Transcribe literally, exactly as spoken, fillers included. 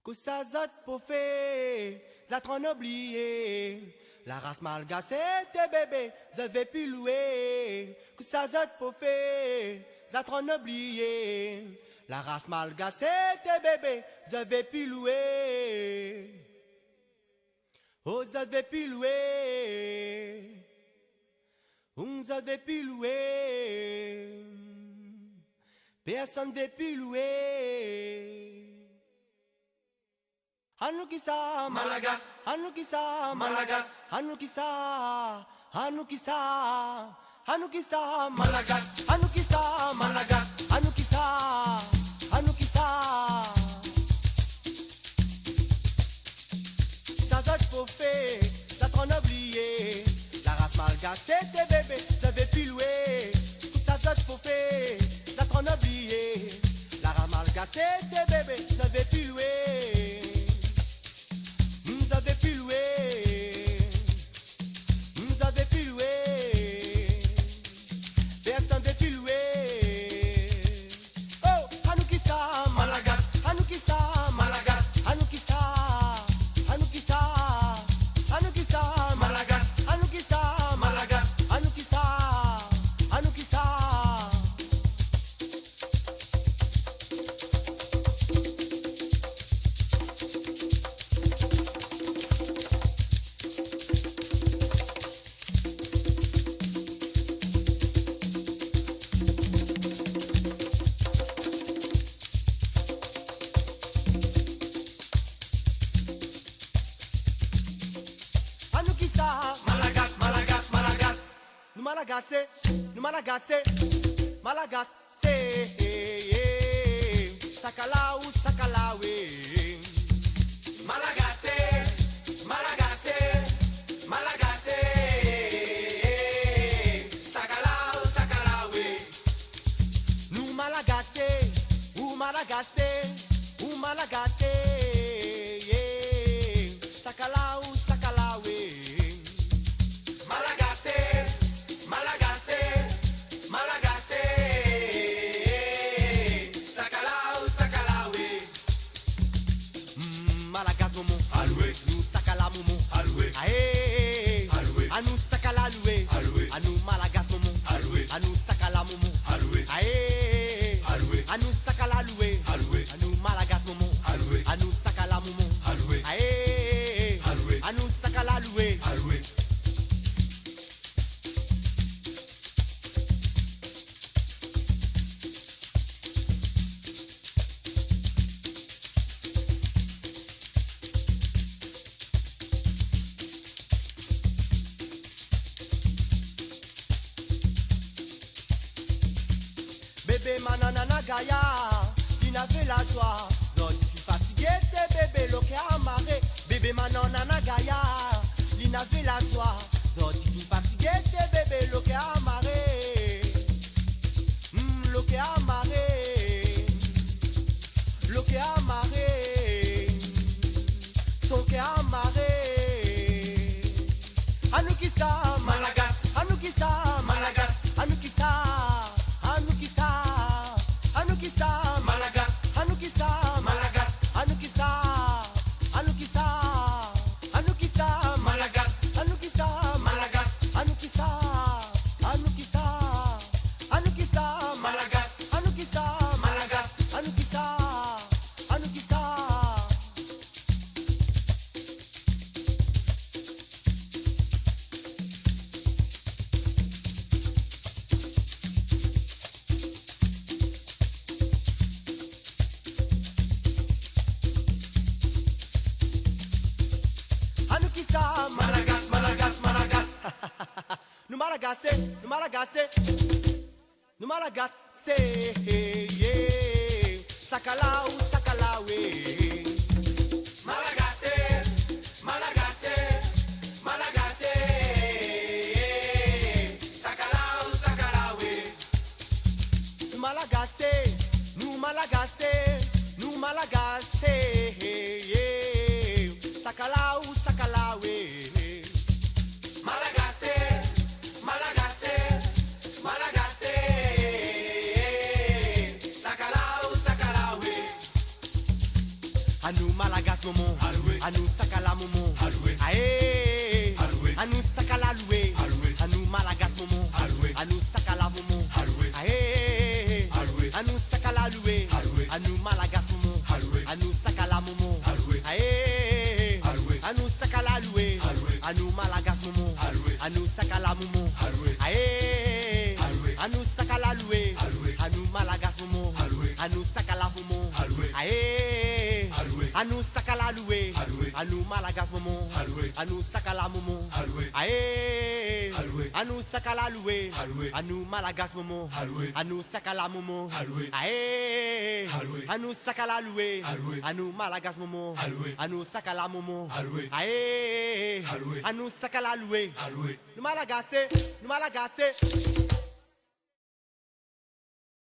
Kosa zot pou fé, zot ann obliyé. La ras malgash té bébé, zot vé pi loué. Kosa zot pou fé, zot ann obliyé. La ras malgash té bébé, zot vé pi loué. Oh, zot vé pi loué. Hum, zot vé pi loué. Pèrsone vé pi loué. Anou kisa, Malagas. Anou kisa, Malagas. Anou kisa, anou kisa, anou kisa, Malagas. Anou kisa, Malagas. Anou kisa, anou kisa. Sa zot pou fé, zot ann obliyé. La ras malgash té bébé, zot vé pi loué. Kosa zot pou fé, zot ann obliyé. La ras malgash té bébé, zot vé pi loué. Zot vé pi loué. Zot vé pi loué. Pèrsone vé pi loué. Oh, anou kisa, Malagas. Anou kisa, Malagas. Anou kisa, anou kisa, anou kisa, Malagas. Anou kisa, Malagas. Anou kisa, anou kisa. Anou kisa, Malagas, Malagas, Malagas. Nou Malagashé, nou Malagashé, Malagashé. Sakala ou sakala wé. Malagashé, Malagashé, Malagashé. Sakala ou sakala wé. Nou Malagashé, ou Malagashé, ou Malagashé. Sakala ou sakala wé. Malagashé, Malagashé, Malagashé. Sakala ou sakala wé. Mm, Malagash momo. Aloué. Nou sakala momo. Aloué. Aé. Aloué. Anou sakala loué. Aloué. Anou Malagash momo. Aloué. Anou sakala momo. Aloué. Aé. Aloué. Anou sakala loué. Aloué. Anou Malagash momo. Aloué. Anou sakala momo. Aloué. Aé. Aloué. Anou sakala loué. Aloué. Bébé manana na gaya, li navé la zwa. Zordi fine fatigé, té bébé lo kèr amaré. Bébé manana na gaya, li navé la zwa. Zordi fine fatigé, té bébé lo kèr amaré. Hmm, lo kèr amaré. Lo kèr amaré. Son kèr amaré. Anou kisa, Malagas. Anou kisa, Malagas. Anou kisa, anou kisa, anou kisa, Malagas. Anou kisa, Malagas. Anou kisa, anou kisa, anou kisa, Malagas. Anou kisa, Malagas. Anou kisa, anou kisa, anou kisa, Malagas. Anou kisa, Malagas. Anou kisa, anou kisa. Anou kisa, Malagas, Malagas, Malagas. Nou Malagashé, nou Malagashé. Nou Malagashé, sakala ou sakala wé. Malagashé, Malagashé, Malagashé, sakala ou sakala wé. Nou Malagashé, nou Malagashé, nou Malagashé, sakala ou sakala wé. Malagashé, Malagashé, Malagashé, sakala ou sakala wé. Malagas momon, anou sakala momon. Aé, anou sakala loué. Anou Malagas momon, anou sakala momon. Aé, anou sakala loué. Anou Malagas momon, anou sakala momon. Aé, anou sakala loué. Anou Malagas momon, anou sakala momon. Aé, anou sakala loué. Anou Malagas momon, anou sakala momon. Aé, anou sakala loué. Anou Malagas momon, anou sakala momon. Aé, anou sakala loué. Anou Malagas momon, anou sakala momon. Aé, anou sakala loué. Anou Malagas momon, anou sakala momon. Aé, anou sakala loué. Nou Malagasé, nou Malagasé.